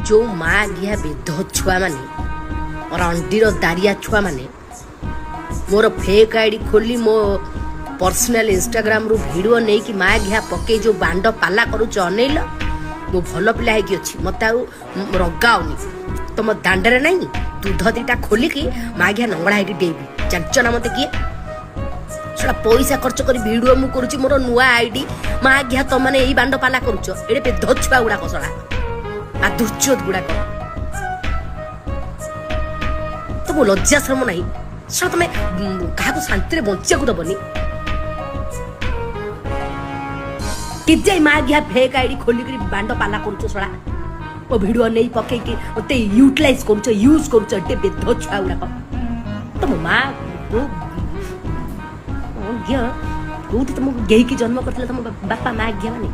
ଯେଉଁ ମା ଘିଆ ବେଧ ଛୁଆମାନେ, ରଣ୍ଡିର ଦାରିଆ ଛୁଆମାନେ ମୋର ଫେକ୍ ଆଇଡି ଖୋଲି ମୋ ପର୍ସନାଲ ଇନଷ୍ଟାଗ୍ରାମରୁ ଭିଡ଼ିଓ ନେଇକି ମା ଘିଆ ପକେଇ ଯେଉଁ ବାଣ୍ଡ ପାଲା କରୁଛ, ଅନେଇଲ। ମୁଁ ଭଲ ପିଲା ହେଇକି ଅଛି, ମୋତେ ଆଉ ରଗାଉନି। ତମ ଦାଣ୍ଡରେ ନାହିଁ ଦୁଧ ଦିଟା ଖୋଲିକି ମା ଘିଆ ନଙ୍ଗଳା ହେଇକି ଡେଇବି। ଜାଣିଛ ନା ମୋତେ କିଏ? ସେଟା ପଇସା ଖର୍ଚ୍ଚ କରି ଭିଡ଼ିଓ ମୁଁ କରୁଛି, ମୋର ନୂଆ ଆଇଡି। ମା ଘିଆ, ତମାନେ ଏଇ ବାଣ୍ଡ ପାଲା କରୁଛ। ଏଡ଼େ ବେଧ ଛୁଆ ଗୁଡ଼ାକ, ଶଳା ମାଦୁର୍ଚୋଦ ଗୁଡ଼ାକ, ତମ ଲଜ୍ଜା ଶରମ ନାହିଁ? ଶଳା, ତମେ କାହାକୁ ଶାନ୍ତିରେ ବଞ୍ଚିବାକୁ ଦବନି। କେଯାଇ ମା ଘିଆ ଫେକ୍ ଆଇଡି ଖୋଲିକିରି ବାଣ୍ଡ ପାଲା କରୁଛ? ଶଳା, ମୋ ଭିଡ଼ିଓ ନେଇ ପକେଇକି ମତେ ୟୁଟିଲାଇଜ କରୁଛ, ୟୁଜ୍ କରୁଛ। ଏତେ ବେଧ ଛୁଆ ଗୁଡ଼ାକ, ତମ ମା ଘିଅ କୋଉଠି ତମକୁ ଗେଇକି ଜନ୍ମ କରିଥିଲେ ତମ ବାପା ମା ଘିଆ ମାନେ?